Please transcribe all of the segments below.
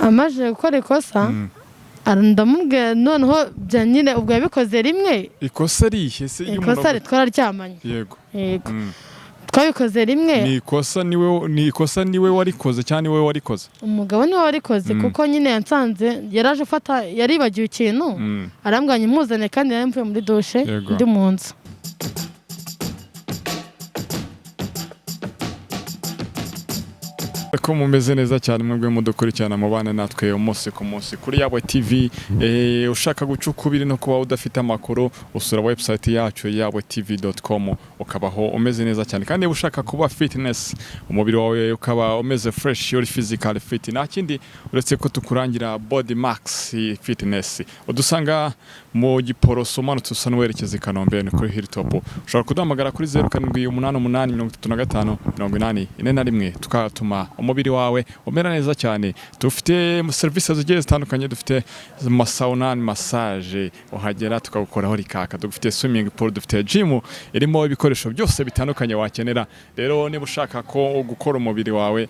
Amaze gukora ikosa, ndamubwira noneho bya nyine ubwo yabikoze rimwe. Ikosa rihe se iyo umuntu Ikosa twararyamanye. Yego. Yego. Twabikoze rimwe. Ni ikosa niwe warikoze cyangwa niwe warikoze? Umugabo niwe warikoze, kuko nyine yansanze yaraje ufata, yaribagiwe ikintu, arambwira imuzane kandi yari mvuye muri douche, ndi mu nzu. Ko mumeze neza cyane mwebwe mudukurikirana, mubane natwe umunsi ku munsi kuri Yawe TV. Ushaka guca ukubiri no kuba udafite amakuru, usura website yacu yawetv.com, ukabaho umeze neza cyane. Kandi niba ushaka kuba fitness, umubiri wawe ukaba umeze fresh, uri physical fit, nta kindi uretse ko tukurangira Body Max Fitness. Udusanga mu Giporoso, umanutse usa n'uwerekeza i Kanombe, ni kuri Hilltop. Ushobora kuduhamagara kuri 0788 35 80 41, tukatuma umubiri wawe umera neza cyane. Dufite serivisi zigiye zitandukanye, dufite masauna, massage, uhagera tukagukoraho rikaka, dufite swimming pool, dufite gym irimo ibikoresho byose bitandukanye wakenera. Rero niba ushaka ko gukora umubiri wawe,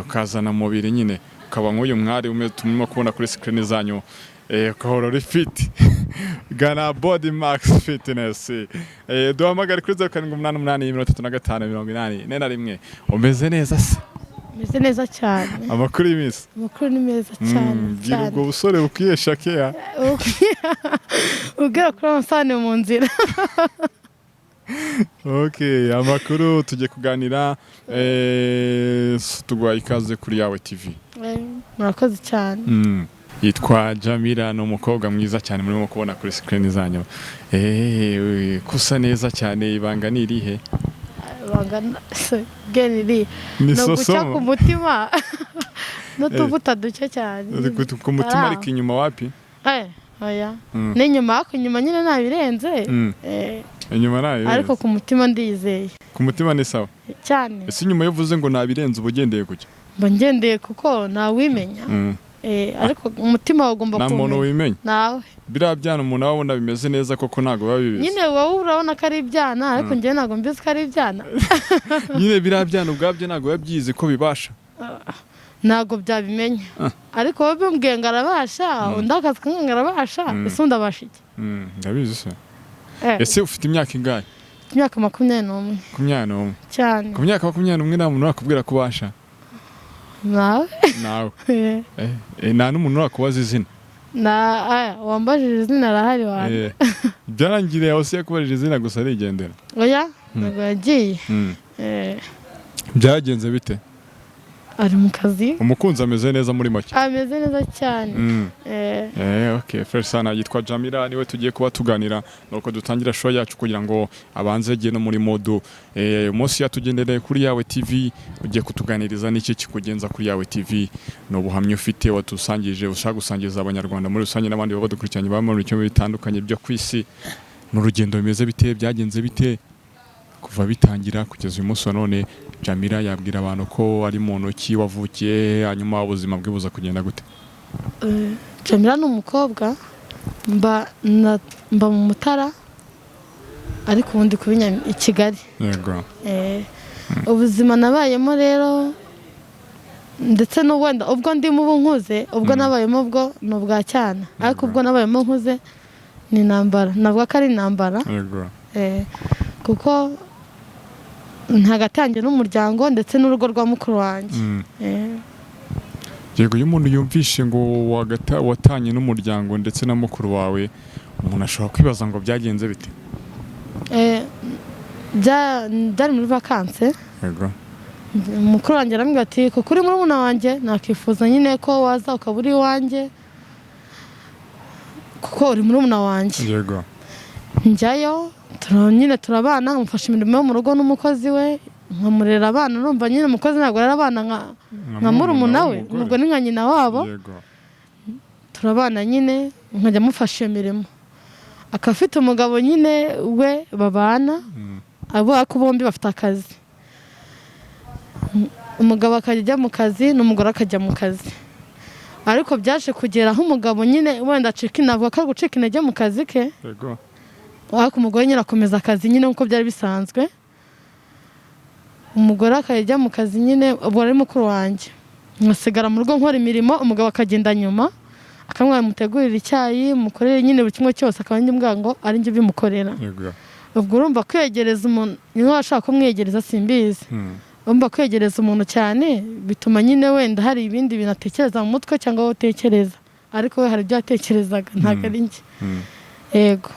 ukazana umubiri nyine ukaba nk'uyu mwari umwe turimo kubona kuri screen zanyu, ukahora uri fit, gana Body Max Fitness. Duhamagare kuri 0788 35 80 41. Umeze neza se? Meze neza cyane. Amakuru y'iminsi? Amakuru ni meza cyane. Bwira Cyane. ubwo busore bukwiye shakeya. Ubwira kuri amasahani mu nzira. Okay, amakuru tugiye kuganira, tuguhaye ikaze kuri Yawe TV. Murakoze cyane. Yitwa Jamila, ni umukobwa mwiza cyane murimo kubona kuri screen zanyu. Kusa neza cyane, ibanga ni irihe? Bangana se geni iri Ni ni uguca ku sosomo mutima n'utuvuta duke cyane. Ku mutima, ariko inyuma wapi? Oya, n'inyuma, ariko inyuma nyine ntabirenze. Inyuma nayo? Ariko ku mutima ndizeye. Ku mutima ni sawa? Cyane. Ese inyuma iyo uvuze ngo nabirenze, uba ugendeye kuki? Mba ngendeye kuko ntawimenya. Ariko umutima wawe ugomba Nta muntu kuwumenya. wimenya. Nawe. Biriya byana umuntu aba abona bimeze neza koko, ntabwo biba bibizi. Nyine wowe urabona ko ari ibyana, ariko njyewe ntabwo mbizi ko ari ibyana. Nyine biriya byana ubwabyo ntabwo biba byizi ko bibasha. Ntabwo byabimenya, ariko wowe bimbwiye ngo arabasha, undi akazi kamwe ngo arabasha, ese undi abasha iki? Ndabizi se. Ese ufite imyaka ingahe? Imyaka 21. 21? Cyane. Ku myaka 21 nta muntu urakubwira ko ubasha? Nawe. Nawe. Nta n'umuntu urakubaza izina? Na aya wambajije izina arahari wanjye. Byarangiriye aho se, yakubajije izina gusa arigendera? Oya, ntabwo yagiye. Byagenze bite? Ari mu kazi. Umukunzi ameze neza muri make? Ameze neza cyane. Okay, fresh sana. Yitwa Jamila, niwe tugiye kuba tuganira nuko dutangira show yacu kugira ngo abanze agiye no muri mood. Umunsi yatugendereye kuri Yawe TV, ugiye kutuganiriza n'iki kikugenza kuri Yawe TV, ni ubuhamya ufite watusangije ushaka gusangiza abanyarwanda muri rusange n'abandi baba badukurikiranye baba mu bice bitandukanye byo ku isi. Ni urugendo bimeze bite, byagenze bite kuva bitangira kugeza uyu munsi wa none? Jamila yabwira abantu ko ari muntu ki, wavukiye, hanyuma ubuzima bwe buza kugenda gute? Jamila ni umukobwa, mba mu Mutara, ariko ubundi kuba i Kigali. Ubuzima nabayemo rero, ndetse n'uwenda ubwo ndimo ubu nkuze, ubwo nabayemo ubwo ni ubwa cyana, ariko ubwo nabayemo nkuze ni intambara, navuga ko ari intambara. Kuko ntagatangiye n'umuryango ndetse n'urugo rwa mukuru wanjye. Yego, iyo umuntu yumvishe ngo watanye n'umuryango ndetse na mukuru wawe, umuntu ashobora kwibaza ngo byagenze bite? Byari muri vacances. Mukuru wanjye arambwira ati: "Kuko uri murumuna wanjye, nakifuza nyine ko waza ukaba uri iwanjye kuko uri murumuna wanjye." Njyayo, nyine turabana, nkamufasha imirimo yo mu rugo n'umukozi we, nkamurera abana. Urumva nyine umukozi ntabwo arera abana nka murumuna we, w'umugore. Ubwo ni nka nyina wabo. Turabana nyine, nkajya mufasha iyo mirimo, akaba afite umugabo nyine we babana. Abo ariko bombi bafite akazi, umugabo akajya ajya mu kazi n'umugore akajya mu kazi. Ariko byaje kugera aho umugabo nyine wenda acika, navuga ko ari gucika intege mu kazi ke, ariko umugore nyine akomeza akazi nyine nk'uko byari bisanzwe. Umugore akajya ajya mu kazi nyine, ubwo ari mukuru wanjye. Nkasigara mu rugo nkora imirimo, umugabo akagenda nyuma akamwira mutegurire icyayi, mukorere nyine buri kimwe cyose, akaba njye ngo ari njye ubimukorera. Ubwo urumva kwegereza umuntu, ni nk'aho ashaka kumwegereza simbizi. Urumva kwegereza umuntu cyane bituma nyine wenda hari ibindi bintu atekereza mu mutwe cyangwa wowe utekereza, ariko we hari ibyo yatekerezaga ntabwo ari njye. Yego.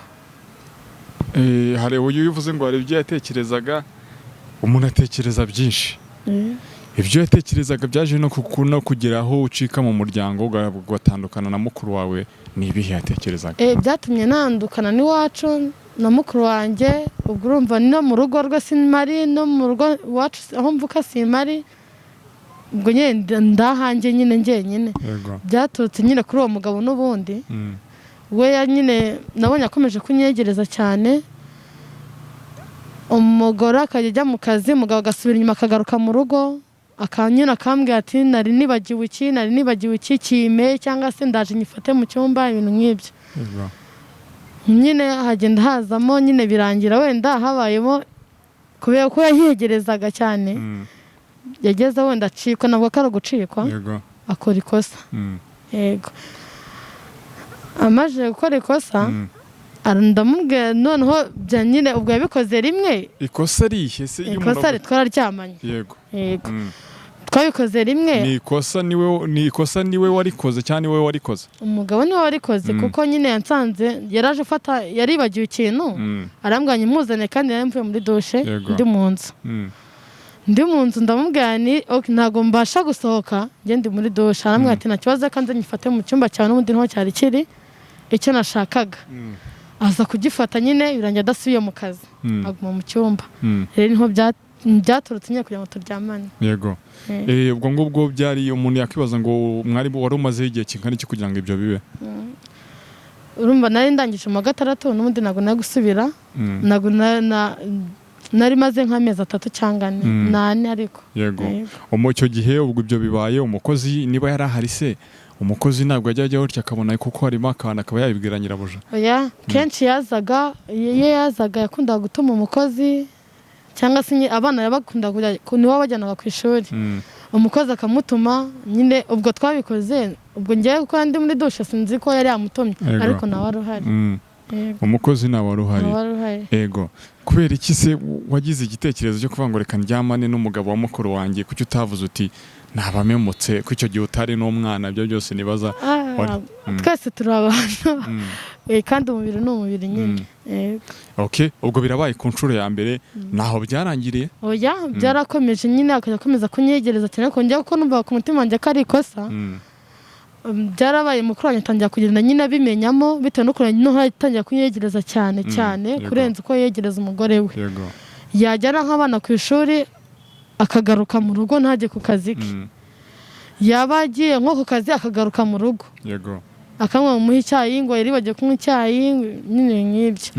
Hari uyu uvuze ngo hari ibyo yatekerezaga, umuntu atekereza byinshi. Ibyo yatekerezaga byaje no kugera aho ucika mu muryango ugatandukana na mukuru wawe, ni ibihe yatekerezaga? Byatumye nandukana n'iwacu na mukuru wanjye. Ubwo urumva no mu rugo rwe simari, no mu rugo iwacu aho mvuka simari, ubwo nyine ndahanjye nyine njyenyine. Byaturutse nyine kuri uwo mugabo n'ubundi. We nyine nabonye akomeje kunyegereza cyane, umugore akajya ajya mu kazi, umugabo agasubira inyuma akagaruka mu rugo, akanyura akambwira ati nari nibagiwe iki, nari nibagiwe iki, kime cyangwa se ndaje nyifate mu cyumba, ibintu nk'ibyo. Nyine hagenda hazamo nyine birangira wenda habayemo kubera ko yahiyegerezaga cyane, yageze wenda acikwa, ntabwo ko ari ugucikwa, akora ikosa. Yego, amaze gukora ikosa ndamubwira noneho bya nyine ubwo yabikoze rimwe. Ikosa rihe se? Ikosa twararyamanye. Yego. Yego. Twabikoze rimwe. Ni ikosa niwe, ni ikosa niwe warikoze cyangwa niwe warikoze? Umugabo niwe warikoze, kuko nyine yansanze yaraje afata, yaribagiwe ikintu, arambwira imuzane, kandi yari mvuye muri dushe ndi mu nzu. Ndi mu nzu ndamubwira ni ntabwo mbasha gusohoka njye ndi muri dushe, arambwira ati nta kibazo kandi nyifate mu cyumba cyawe, n'ubundi niho cyari kiri icyo nashakaga. Aza kugifata nyine birangira adasubiye mu kazi, aguma mu cyumba. Rero niho byaturutse nyine kugira ngo turyamane. Yego. Ubwo ngubwo byari umuntu yakwibaza ngo mwari wari umazeho igihe kingana iki kugira ngo ibyo bibe? Urumva nari ndangije mu wa gatandatu, n'ubundi ntabwo nari gusubira, ntabwo nari maze nk'amezi 3 cyangwa 4 n'ane ariko. Yego. Mu icyo gihe ubwo ibyo bibaye, umukozi niba yari ahari se, umukozi ntabwo ajya ajyaho gutya akabona kuko harimo akantu akaba yabibwira nyirabuja? Oya, kenshi yazaga, iyo yazaga yakundaga gutuma umukozi cyangwa se abana yabakunda kujya niwe wabajyanaga ku ishuri, umukozi akamutuma nyine. Ubwo twabikoze ubwo ngewe kuko ndi muri dushe sinzi ko yari yamutumye, ariko nawe wari uhari. Umukozi nawe wari uhari. Yego. Kubera iki se wagize igitekerezo cyo kuvuga ngo reka ndyamane n'umugabo wa mukuru wanjye? Kuki utavuze uti nabamemutse, ko icyo gihe utari n'umwana? Ibyo byose nibaza. Twese turi abantu, kandi umubiri ni umubiri nyine. Okay, ubwo birabaye ku nshuro ya mbere, naho byarangiriye? Oya, byarakomeje nyine, akajya akomeza kunyegereza cyane, ariko njyewe kuko numvaga ku mutima wanjye ko ari ikosa. Byarabaye, mukuru wanjye atangira kugenda nyine abimenyamo bitewe n'ukuntu noneho yatangira kunyegereza cyane cyane kurenza uko yegereza umugore we. Yajyana nk'abana ku ishuri akagaruka mu rugo ntajye ku kazi ke, yaba agiye nko ku kazi akagaruka mu rugo, akanywa mumuha icyayi ngo yari bagiye kunywa icyayi nyine nk'ibyo.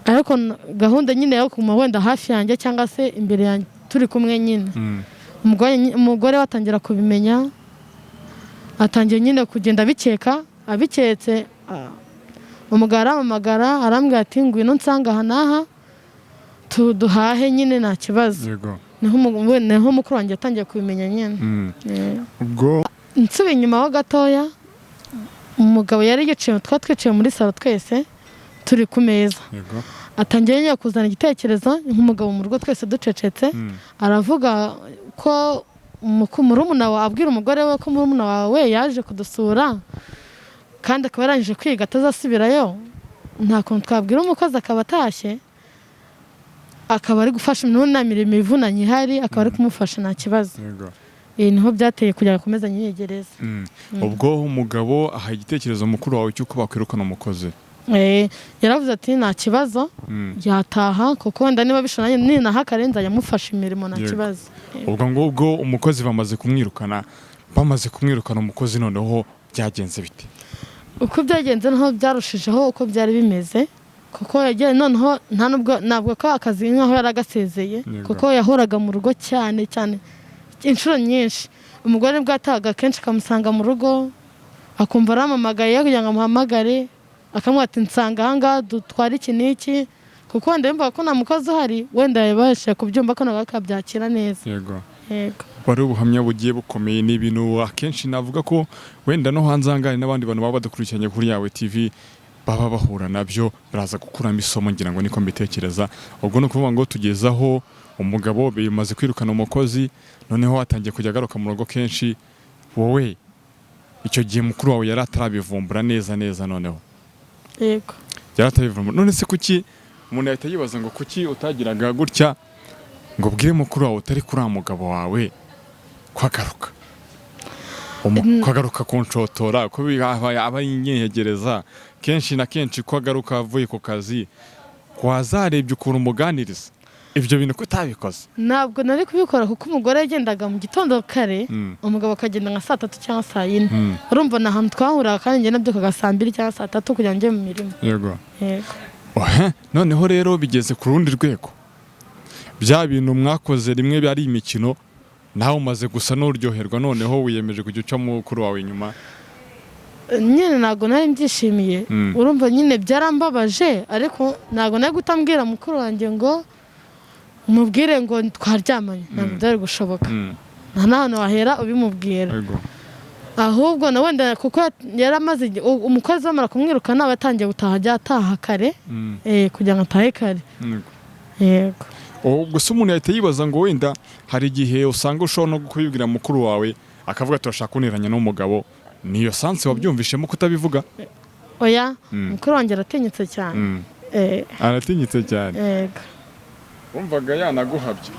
Ariko gahunda nyine yo kuguma wenda hafi yanjye cyangwa se imbere yanjye turi kumwe nyine. Umugore we atangira kubimenya, atangiye nyine kugenda abikeka, abiketse umugabo arampamagara arambwira ati ngwino nsanga aha n'aha duhahe nyine nta kibazo. Niho mukuru wanjye yatangiye kubimenya nyine. Ubwo nsubiye inyuma ho gatoya, umugabo yari yicaye, twari twicaye muri salo twese turi ku meza, atangiye nyine kuzana igitekerezo nk'umugabo mu rugo, twese ducecetse. Aravuga ko murumuna wawe, abwira umugore we ko murumuna wawe yaje kudusura kandi akaba yarangije kwiga atazasubirayo, nta kuntu twabwira umukozi akaba atashye akaba ari gufasha nta mirimo ivunanye ihari, akaba ari kumufasha nta kibazo. Niho byateye kugira ngo akomeze anyiyegereze. Ubwo umugabo aha igitekerezo mukuru wawe cy'uko bakwirukana umukozi. Yaravuze ati nta kibazo, yataha kuko wenda niba bishobora ninaha kare nzajya amufasha imirimo nta kibazo. Ubwo ngubwo umukozi bamaze kumwirukana, umukozi noneho byagenze bite? Uko byagenze noneho byarushijeho uko byari bimeze, kuko yagiye noneho nta nubwo ntabwo ko akazi nkaho yari agasezeye, kuko yahoraga mu rugo cyane cyane inshuro nyinshi. Umugore nibwo yatahaga kenshi akamusanga mu rugo, akumva arampamagaye kugira ngo amuhamagare, akamubwira ati nsanga aha ngaha dutware iki n'iki, kuko wenda yumvaga ko nta mukozi uhari, wenda yabashije kubyumva ko nawe akabyakira neza. Yego. Yego. Wari ubuhamya bugiye bukomeye. Ni ibintu akenshi navuga ko wenda no hanze aha ngaha hari n'abandi bantu baba badukurikiranye kuri Yawe TV baba bahura nabyo, baraza gukuramo isomo, ngira ngo niko mbitekereza. Ubwo ni ukuvuga ngo tugeze aho umugabo bimaze kwirukana umukozi, noneho atangiye kujya agaruka mu rugo kenshi. Wowe icyo gihe mukuru wawe yari atarabivumbura neza neza noneho? Yego. Yari atarabivumbura. None se kuki, umuntu yahita yibaza ngo kuki utagiraga gutya ngo ubwire mukuru wawe utari kuri mugabo wawe kwagaruka kwagaruka kunshotora, ko aba yinyegereza kenshi na kenshi, ko agaruka avuye ku kazi, wazarebye ukuntu umuganiriza ibyo bintu, ko utabikoze? Ntabwo nari kubikora kuko umugore yagendaga mu gitondo kare, umugabo akagenda nka saa 3 cyangwa saa 4. Urumva ni ahantu twahuraga, kandi njye nabyukaga saa 2 cyangwa saa 3 kugira ngo njye mu mirimo. Yego. Ohe, noneho rero bigeze ku rundi rwego, bya bintu mwakoze rimwe ari imikino, nawe umaze gusa n'uryoherwa, noneho wiyemeje kujya uca mukuru wawe inyuma. Nyine ntabwo nari mbyishimiye. Urumva nyine byarambabaje, ariko ntabwo nari gutambwira mukuru wanjye ngo umubwire ngo twaryamanye, ntabwo byari gushoboka. Nta n'ahantu wahera ubimubwira. Ahubwo na wenda kuko yari amaze umukozi bamara kumwirukana, aba atangiye gutaha, ajya ataha kare, kugira ngo atahe kare. Yego. Ubwo se umuntu yahita yibaza ngo wenda hari igihe usanga ushobora no kubibwira mukuru wawe akavuga ati turashaka kunteranya n'umugabo, niyo sense wabyumvishemo kutabivuga? Oya, mukuru wanjye aratinyitse cyane. Aratinyitse cyane? Yego. Wumvaga yanaguhabye.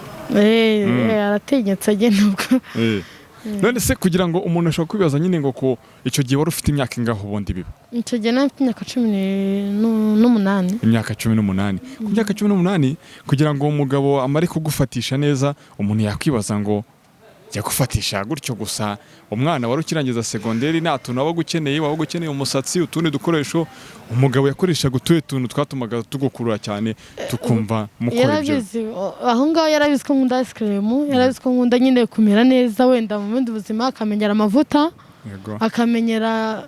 Aratinyitse nyine ubwo. None se kugira ngo umuntu ashobora kwibaza nyine ngo ko icyo gihe wari ufite imyaka ingaho ubundi biba? Icyo gihe nari mfite imyaka 18. Imyaka 18. Ku myaka 18, kugira ngo umugabo amare kugufatisha neza, umuntu yakwibaza ngo yagufatisha gutyo gusa, umwana wari ukirangiza segonderi, nta tuntu wabaga ukeneye, wabaga ukeneye umusatsi, utundi dukoresho. Umugabo yakoreshaga utuhe tuntu twatumaga tugukurura cyane, tukumva mukora ibyo? Yarabizi aho ngaho, yarabizi ko nkunda ice cream, yarabizi ko nkunda nyine kumera neza wenda mu bundi buzima, akamenyera amavuta, akamenyera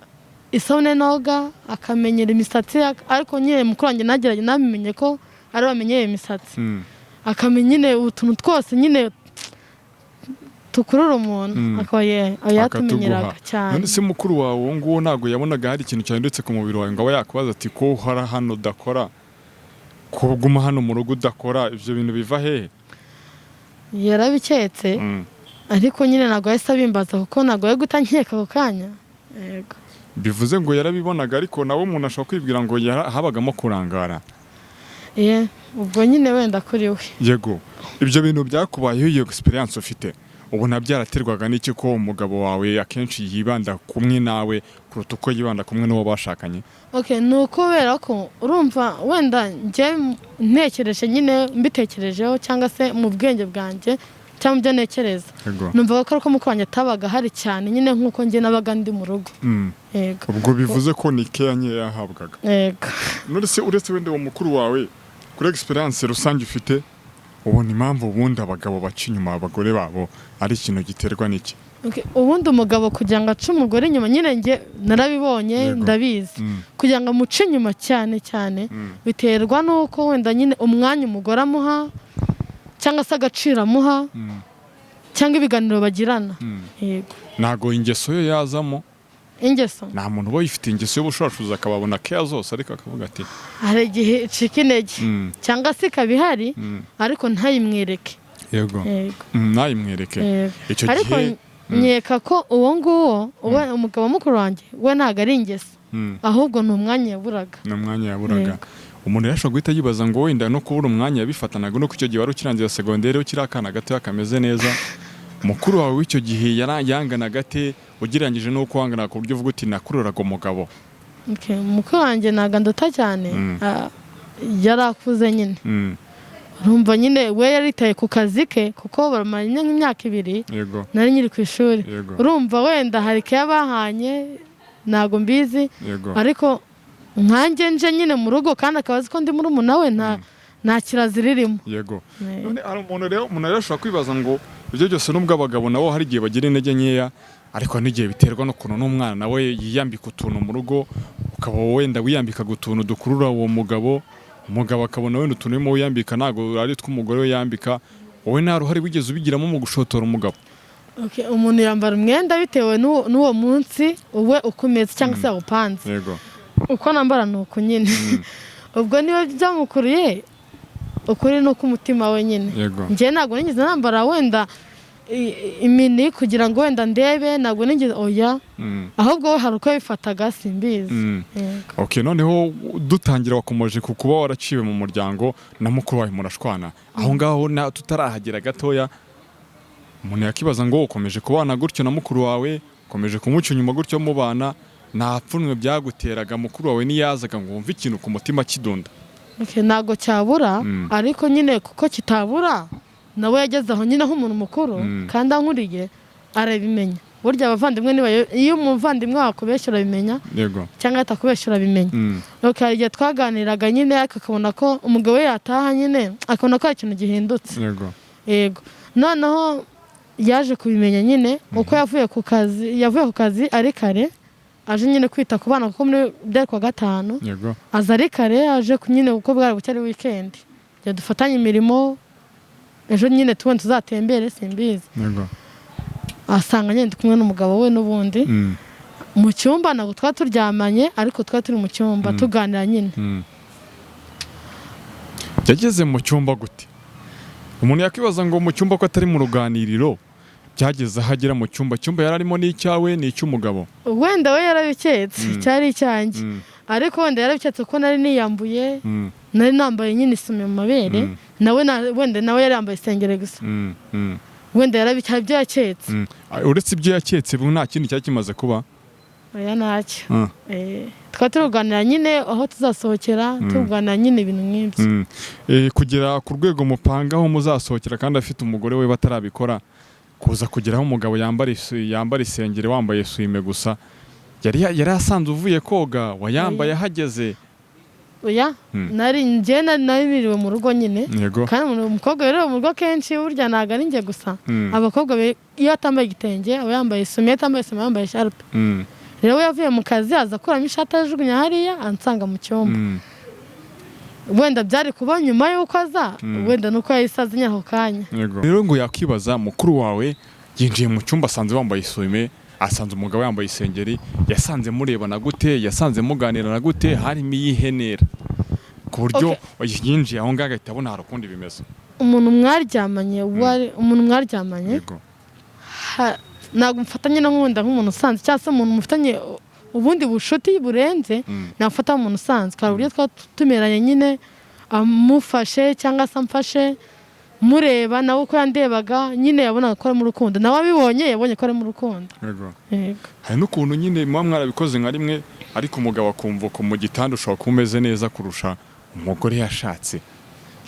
isabune noga, akamenyera imisatsi. Ariko nyine mukuru wanjye nageranye nabimenye ko ari we wamenyeye imisatsi, akamenya nyine utuntu twose nyine tukurura umuntu, akaba yatumenyeraga cyane. None se mukuru wawe uwo nguwo ntabwo yabonaga hari ikintu cyahindutse ku mubiri wawe ngo aba yakubaza ati ko uhora hano udakora, ko uguma hano mu rugo udakora, ibyo bintu biva hehe? Yarabiketse, ariko nyine ntabwo yahise abimbaza kuko ntabwo yari guhita nkeka ako kanya. Yego. Bivuze ngo yarabibonaga, ariko nawe umuntu ashobora kwibwira ngo habagamo kurangara. Ye, ubwo nyine wenda kuri we. Yego. Ibyo bintu byakubayeho, iyo experience ufite, ubona byaraterwaga n'iki ko umugabo wawe akenshi yibanda kumwe nawe kuruta uko yibanda kumwe n'uwo bashakanye? Okay, ni ukubera ko urumva wenda njye ntekereje nyine, mbitekerejeho cyangwa se mu bwenge bwanjye cyangwa mu byo ntekereza, numvaga ko ari uko mukuru wanjye atabaga ahari cyane nyine nk'uko njye nabaga ndi mu rugo. Yego. Ubwo bivuze ko ni keya nkeya yahabwaga? Yego. None se uretse wenda uwo mukuru wawe, kuri experience rusange ufite, ubona impamvu ubundi abagabo baca inyuma abagore babo ari ikintu giterwa n'iki? Okay, ubundi umugabo kugira ngo ace umugore inyuma, nyine njye narabibonye, ndabizi, kugira ngo amuce inyuma cyane cyane biterwa n'uko wenda nyine umwanya umugore amuha, cyangwa se agaciro amuha, cyangwa ibiganiro bagirana. Yego. Ntago ingeso yo yazamo? Ingeso? Nta muntu uba yifite ingeso y'ubushurashuzi akababona keya zose, ariko akavuga ati Hari igihe icika intege, cyangwa se ikaba ihari, ariko ntayimwereke. Yego. Ntayimwereke. Yego. Icyo Ariko gihe nkeka ko uwo nguwo we, umugabo mukuru wanjye we, ntabwo ari ingeso, ahubwo ni umwanya yaburaga. Ni umwanya yaburaga. Yego. Umuntu yashobora guhita yibaza ngo wenda no kubura umwanya yabifatanaga nuko icyo gihe wari ukirangiza segonderi, ukiri akana gatoya kameze neza. Mukuru wawe w'icyo gihe yanganaga ate ugereranyije n'uko wanganaga, ku buryo uvuga uti nakururaga umugabo? Okay, mukuru wanjye ntabwo anduta cyane. Yari akuze nyine. Urumva nyine we yaritaye ku kazi ke, kuko bamaranye nk'imyaka 2, nari nkiri ku ishuri. Urumva wenda hari keya bahanye, ntabwo mbizi, ariko nkanjye nje nyine mu rugo kandi akaba azi ko ndi murumuna we, nta kirazira irimo. None hari umuntu rero, umuntu rero ashobora kwibaza ngo ibyo byose, nubwo abagabo nabo hari igihe bagira intege nkeya, ariko hari n'igihe biterwa n'ukuntu n'umwana nawe yiyambika utuntu mu rugo, ukaba wenda wiyambikaga utuntu dukurura uwo mugabo, umugabo akabona wenda utuntu urimo wiyambika ntabwo ari tw'umugore we yambika. Wowe nta ruhare wigeze ubigiramo mu gushotora umugabo? Okay, umuntu yambara umwenda bitewe n'uwo munsi uwe uko umeze cyangwa se yawupanze. Uko nambara ni uku nyine. Ubwo niba byamukuriye, ukuri ni uko umutima we nyine. Njye ntabwo nigeze nambara wenda imini kugira ngo wenda ndebe, ntabwo nigeze, oya. Ahubwo we hari uko yabifataga, simbizi. Yego. Okay, noneho dutangira wakomoje ku kuba waraciwe mu muryango na mukuru wawe murashwana. Aho ngaho na tutarahagera gatoya, umuntu yakibaza ngo ukomeje kubana gutyo na mukuru wawe, ukomeje kumuca inyuma gutyo mubana, nta pfunwe byaguteraga mukuru wawe niyazaga ngo wumve ikintu ku mutima kidunda? Okay, ntabwo cyabura, ariko nyine kuko kitabura, nawe yageze aho nyine nk'umuntu mukuru kandi ankuriye, arabimenya. Burya abavandimwe niba iyo umuvandimwe wawe akubeshya urabimenya, cyangwa atakubeshya urabimenya. Okay, hari igihe twaganiraga nyine, ariko akabona ko umugabo we yataha nyine akabona ko hari ikintu gihindutse. Yego, noneho yaje kubimenya nyine uko yavuye ku kazi ari kare, aje nyine kwita ku bana, kuko muri byari kuwa gatanu. Aza ari kare, aje nyine kuko bwari bucye ari weekend, dufatanye imirimo, ejo nyine tubone tuzatembere, simbizi. Asanga nyine ndi kumwe n'umugabo we n'ubundi mu cyumba. Ntabwo twari turyamanye, ariko twari turi mu cyumba tuganira nyine. Yageze mu cyumba gute? Umuntu yakwibaza ngo mu cyumba ko atari mu ruganiriro, byageze aho agera mu cyumba? Icyumba yari arimo ni icyawe, ni icy'umugabo? Wenda we yarabiketse cyari icyanjye, ariko wenda yarabiketse ko nari niyambuye, nari nambaye nyine isume mu mabere, nawe wenda nawe yari yambaye isengeri gusa. Wenda yarabiketse, ibyo yaketse. Uretse ibyo yaketse, ubu nta kindi cyari kimaze kuba? Oya, ntacyo. Twari turi kuganira nyine aho tuzasohokera, tuganira nyine ibintu nk'ibyo. Kugera ku rwego mupanga aho muzasohokera kandi afite umugore we batarabikora, kuza kugeraho umugabo yambara isengeri wambaye swime gusa, yari asanze uvuye koga, wayambaye ahageze? Oya, nari njye nari niriwe mu rugo nyine. Kandi umukobwa wiriwe mu rugo kenshi, burya ntabwo ari njye gusa, abakobwa iyo atambaye igitenge aba yambaye isume, iyo atambaye isume aba yambaye isharupe. Rero we yavuye mu kazi, aza akuramo ishati ajugunya hariya, ansanga mu cyumba. Wenda byari kuba nyuma y'uko aza, wenda nuko yahise aza nyine ako kanya. Rero ngo yakwibaza, mukuru wawe yinjiye mu cyumba asanze wambaye isume, asanze umugabo yambaye isengeri, yasanze murebana gute? Yasanze muganirana gute? Harimo iyihenera ku buryo yinjiye aho ngaho agahita abona hari ukundi bimeze? Umuntu mwaryamanye, ntabwo mfatanye na nkunda nk'umuntu usanzwe, cyangwa se umuntu mufitanye ubundi bushuti burenze. Nafata nk'umuntu usanzwe. Hari uburyo twaba tumeranye nyine, amufashe cyangwa se amfashe, mureba nawe uko yandebaga nyine, yabonaga ko ari mu rukundo. Nawe abibonye, yabonye ko ari mu rukundo. Yego. Hari n'ukuntu nyine muba mwarabikoze nka rimwe, ariko umugabo akumva ko mu gitanda ushobora kuba umeze neza kurusha umugore yashatse.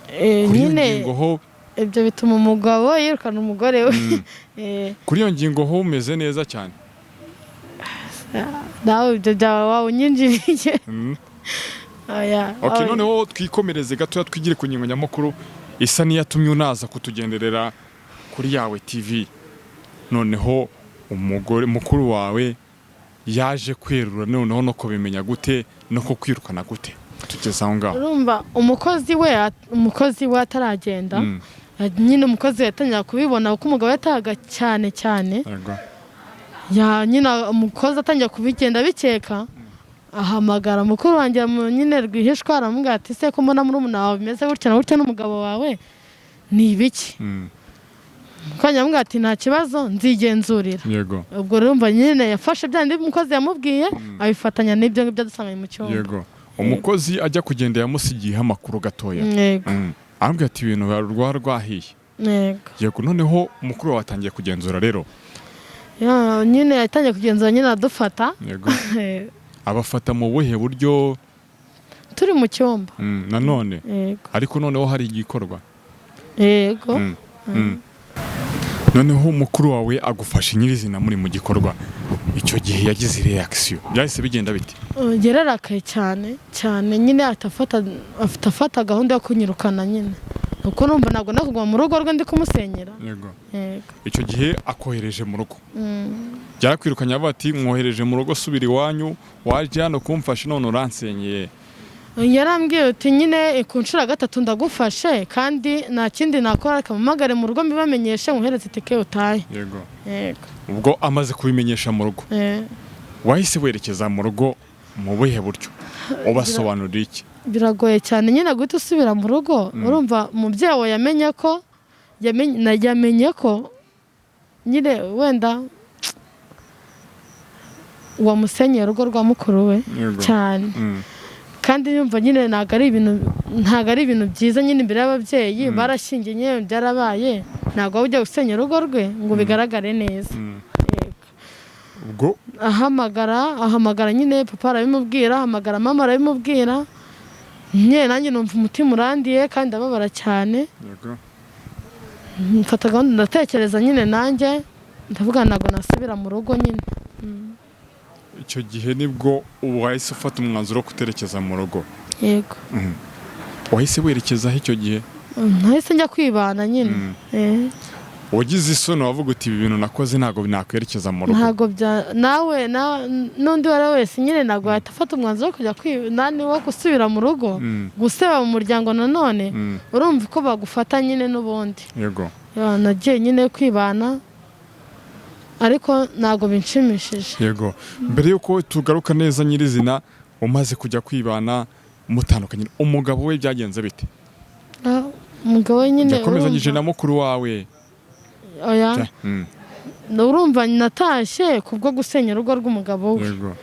Kuri iyo Nyine ngingo ho ibyo bituma umugabo yirukana umugore we. Kuri iyo ngingo ho umeze neza cyane? Nawe ibyo byaba waba unyinjiriye. Oya, Okay, oya. noneho twikomereze gatoya, twigire ku ngingo nyamukuru isa n'iyatumye unaza kutugenderera kuri Yawe TV. Noneho umugore mukuru wawe yaje kwerura noneho no kubimenya gute no kukwirukana gute? Tugeze aho ngaho. Urumva umukozi we ataragenda, nyine umukozi yatangira kubibona kuko umugabo yatahaga cyane cyane. Ya nyine umukozi atangira kubigenda bikeka, ahamagara mukuru wanjye nyine rwihishwa, aramubwira ati: "Se ko mbona murumuna wawe bimeze gutya na gutya n'umugabo wawe, ni ibiki?" Mukanya aramubwira ati: "Nta kibazo, nzigenzurira." Ubwo rero urumva nyine yafashe bya bindi umukozi yamubwiye, abifatanya n'ibyo ngibyo dusanganye mu cyumba. Yego, umukozi ajya kugenda yamusigiyeho amakuru gatoya. Yego. Arambwira ati: "Ibintu rwa rwahiye." Yego. Yego, noneho mukuru wawe atangiye kugenzura rero. Ya, nyine yatangiye kugenzura nyine, adufata. Abafata mu buhe buryo? Turi mu cyumba. Nanone? Yego. Ariko noneho hari igikorwa? Yego. Noneho umukuru wawe agufashe nyirizina muri mu gikorwa, icyo gihe yagize reaction, byahise bigenda bite? Yararakaye cyane cyane nyine, ahita afata gahunda yo kunyirukana nyine, kuko numva ntabwo nakuguma mu rugo rwe ndi kumusenyera. Yego. Icyo gihe akohereje mu rugo, byarakwirukanye, avuga ati: "Mwohereje mu rugo, subira iwanyu, waje hano kumfasha none uransenyeye." Yarambwiye uti nyine ku nshuro ya gatatu ndagufashe, kandi nta kindi nakora, reka mpamagare mu rugo mbibamenyeshe, nkohereze itike utahe. Yego. Yego. Ubwo amaze kubimenyesha mu rugo, wahise werekeza mu rugo mu buhe buryo? Ubasobanurira iki? Biragoye cyane nyine guhita usubira mu rugo. Urumva umubyeyi wawe yamenye ko yamenye ko nyine wenda wamusenyeye urugo rwa mukuru we cyane. Kandi yumva nyine ntabwo ari ibintu byiza nyine imbere y'ababyeyi barashyingiye nyine byarabaye, ntabwo waba ujya gusenya urugo rwe ngo bigaragare neza. Ubwo ahamagara nyine papa arabimubwira, ahamagara mama arabimubwira, nyine nanjye numva umutima urandiye kandi ndababara cyane. Mfata gahunda, ndatekereza nyine nanjye ndavuga ntabwo nasubira mu rugo nyine. Icyo gihe nibwo wahise ufata umwanzuro wo kuterekeza mu rugo? Yego. Wahise werekezaho icyo gihe? Nahise njya kwibana nyine. Wagize isoni wavuga uti ibi bintu nakoze ntabwo nakwerekeza mu rugo? Ntabwo bya nawe n'undi uwo ari we wese nyine ntabwo wahita afata umwanzuro wo kujya nani wo gusubira mu rugo, guseba mu muryango nanone, urumva ko bagufata nyine n'ubundi. Yego. Nagiye nyine kwibana ariko ntabwo binshimishije. Yego. Mbere yuko tugaruka neza nyirizina, umaze kujya kwibana mutandukanye, umugabo we byagenze bite? Umugabo we nyine yakomezanyije na mukuru wawe? Oya. Urumva natashye kubwo gusenya urugo rw'umugabo we. Yego.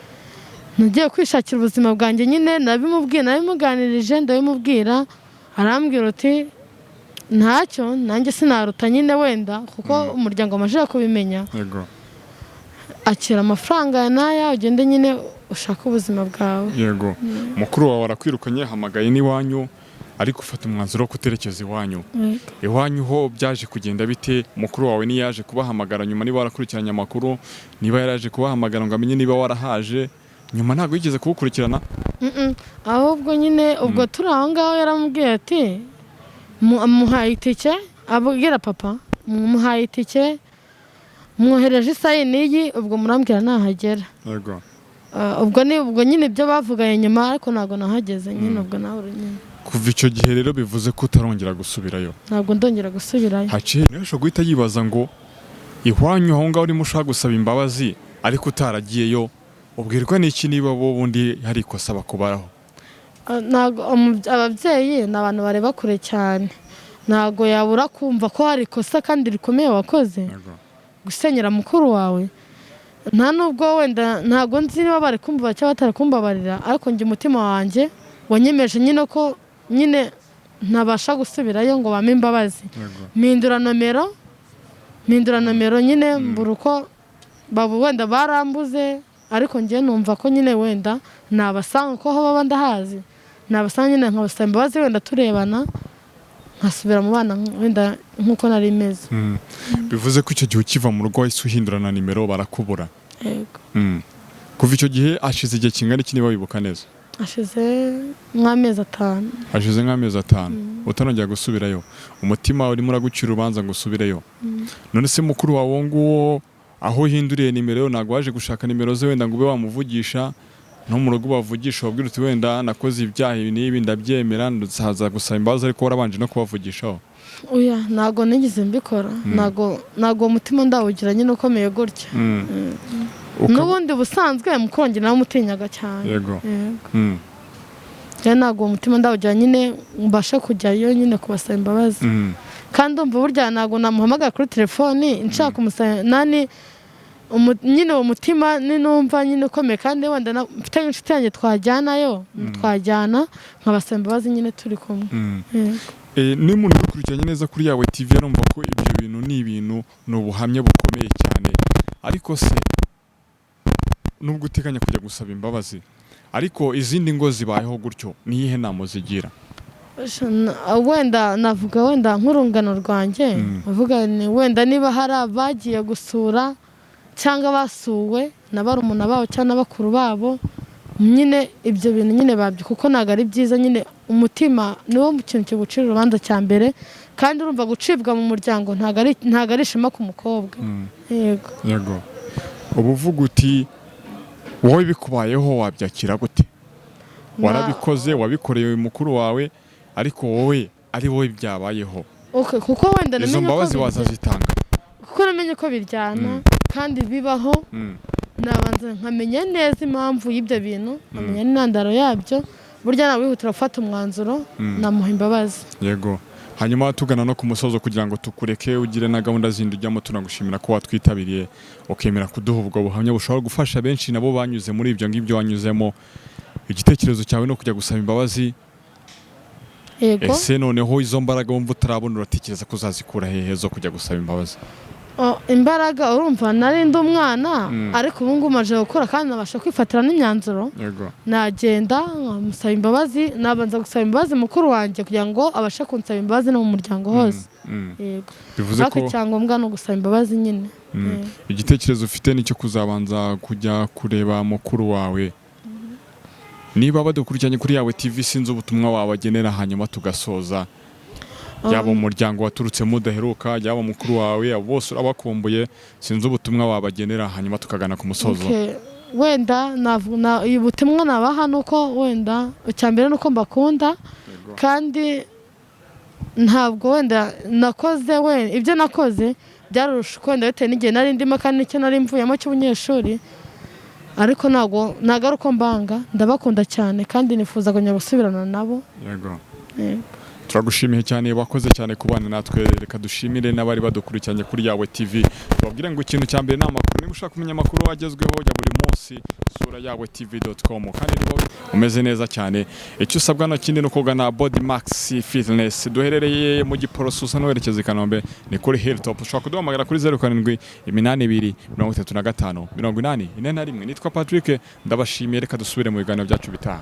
Nagiye kwishakira ubuzima bwanjye nyine, nabimubwiye, nabimuganirije, ndabimubwira, arambwira uti ntacyo nanjye sinaruta nyine wenda kuko umuryango wamajije kubimenya. Yego. Akira amafaranga ya naya ugende nyine ushake ubuzima bwawe. Yego. Mukuru wawe arakwirukanye, hamagaye n'iwanyu, ariko ufata umwanzuro wo kuterekeza iwanyu. Iwanyu ho byaje kugenda bite? Mukuru wawe niyaje kubahamagara nyuma, niba warakurikiranye amakuru, niba yaraje kubahamagara ngo amenye niba warahaje nyuma, ntabwo yigeze kugukurikirana? Ahubwo nyine ubwo turi aho ngaho yaramubwiye ati muhaye itike, abwira papa muhaye itike, mwohereje isaha n'iyi, ubwo murambwira nahagera. Yego. Ubwo nyine ibyo bavuganye nyuma, ariko ntabwo nahageze nyine, ubwo nawe nyine. Kuva icyo gihe rero bivuze ko utarongera gusubirayo? Ntabwo ndongera gusubirayo. Haciye niyo guhita yibaza ngo iwanyu aho ngaho urimo ushaka gusaba imbabazi ariko utaragiyeyo, ubwirwa n'iki niba bo bundi hari ikosa bakubaraho? Ntabwo ababyeyi ni abantu bareba kure cyane, ntabwo yabura kumva ko hari ikosa kandi rikomeye wakoze, gusenyera mukuru wawe. Nta nubwo wenda ntabwo nzi niba bari kumva cyangwa batari kumbabarira, ariko njye umutima wanjye wanyemeje nyine ko nyine ntabasha gusubirayo ngo bampe imbabazi. Mpindura nomero nyine mbura uko wenda barambuze, ariko njye numva ko nyine wenda nabasanga ko aho baba ndahazi, nabasanga nyine nkabasaba imbabazi wenda turebana, nkasubira mu bana wenda nk'uko nari meze. Bivuze ko icyo gihe ukiva mu rugo wahise uhindurana nimero barakubura? Yego. Kuva icyo gihe hashize igihe kingana iki niba wibuka neza? Hashize nk'amezi 5. Hashize nk'amezi 5 utanongera gusubirayo, umutima urimo uragucira urubanza ngo usubireyo. None se mukuru wawe nguwo aho uhinduriye nimero ntabwo waje gushaka nimero ze wenda ngo ube wamuvugisha, no mu rugo bavugisha wabwira uti wenda nakoze ibyaha ibi n'ibi ndabyemera nzaza gusaba imbabazi, ariko warabanje no kubavugishaho? Oya, ntabwo nigeze mbikora, ntabwo umutima ndawugira nyine ukomeye gutya. N'ubundi busanzwe mukuru wanjye nawe umutinyaga cyane. Yego. Rero ntabwo uwo mutima ndawugira nyine mbashe kujyayo nyine kubasaba imbabazi. Kandi umva burya ntabwo namuhamagara kuri telefoni nshaka kumusaba nani nyine uwo mutima ninumva nyine ukomeye, kandi wenda mfite nk'inshuti yanjye twajyanayo, twajyana nkabasaba imbabazi nyine turi kumwe. Niba umuntu ubikurikiranye neza kuri Yawe TV arumva ko ibyo bintu ni ibintu, ni ubuhamya bukomeye cyane. Ariko se nubwo uteganya kujya gusaba imbabazi, ariko izindi ngo zibayeho gutyo ni iyihe nama zigira? Wenda navuga wenda nk'urungano rwanjye, avuga ni wenda niba hari abagiye gusura cyangwa basuwe na barumuna babo cyangwa bakuru babo, nyine ibyo bintu nyine babyo, kuko ntabwo ari byiza nyine. Umutima niwo kintu kigucira urubanza cya mbere, kandi urumva gucibwa mu muryango ntabwo ari ishema ku mukobwa. Yego. Yego. Ubu uvuga uti wowe bikubayeho wabyakira gute? Warabikoze, wabikoreye mukuru wawe, ariko wowe ari wowe byabayeho. Okay, kuko wenda Izo namenye ko mbabazi wazazitanga? Kuko namenye ko biryana kandi bibaho, nabanza nkamenya neza impamvu y'ibyo bintu, nkamenya n'intandaro yabyo. Burya nawe wihutira gufata umwanzuro, namuha imbabazi. Yego. Hanyuma tugana no ku musozo, kugira ngo tukureke ugire na gahunda zindi ujyamo, tunagushimira ko watwitabiriye, ukemera kuduha ubwo buhamya bushobora gufasha benshi nabo banyuze muri ibyo ngibyo wanyuzemo. Igitekerezo cyawe ni ukujya gusaba imbabazi? Yego. Ese noneho izo mbaraga wumva utarabona, uratekereza ko uzazikura hehe zo kujya gusaba imbabazi? Oh, imbaraga, urumva nari ndi umwana, ariko ubu ngubu maze gukura kandi nabasha kwifatira n'imyanzuro. Nagenda nkamusaba imbabazi, nabanza gusaba imbabazi mukuru wanjye kugira ngo abashe kunsaba imbabazi no mu muryango hose. Yego. Bivuze Ariko ko icyangombwa ni ugusaba imbabazi nyine. Igitekerezo ufite ni icyo kuzabanza kujya kureba mukuru wawe. Niba badukurikiranye kuri Yawe TV, sinzi ubutumwa wabagenera, hanyuma tugasoza, yaba umuryango waturutsemo udaheruka, yaba mukuru wawe, abo bose urabakumbuye, sinzi ubutumwa wabagenera, hanyuma tukagana ku musozo. Okay. Wenda uyu butumwa nabaha ni uko wenda icya mbere ni uko mbakunda, kandi ntabwo wenda nakoze, we ibyo nakoze byarusha wenda bitewe n'igihe nari ndimo kandi n'icyo nari mvuyemo cy'ubunyeshuri, ariko ntabwo ari uko mbanga, ndabakunda cyane kandi nifuza kongera gusubirana nabo. Yego. Turagushimiye cyane, wakoze cyane kubana natwe. Reka dushimire n'abari badukurikiranye kuri Yawe TV, tubabwire ngo ikintu cya mbere ni amakuru. Niba ushaka kumenya amakuru agezweho ya buri munsi, sura yawetv.com. Kandi niba umeze neza cyane, icyo usabwa no kindi ni ukugana Body Max Fitness. Duherereye mu Giporoso, usa n'uwerekeza i Kanombe, ni kuri Hilltop. Ushobora kuduhamagara kuri 0782 35 80 41. Nitwa Patrick, ndabashimiye. Reka dusubire mu biganiro byacu bitaha.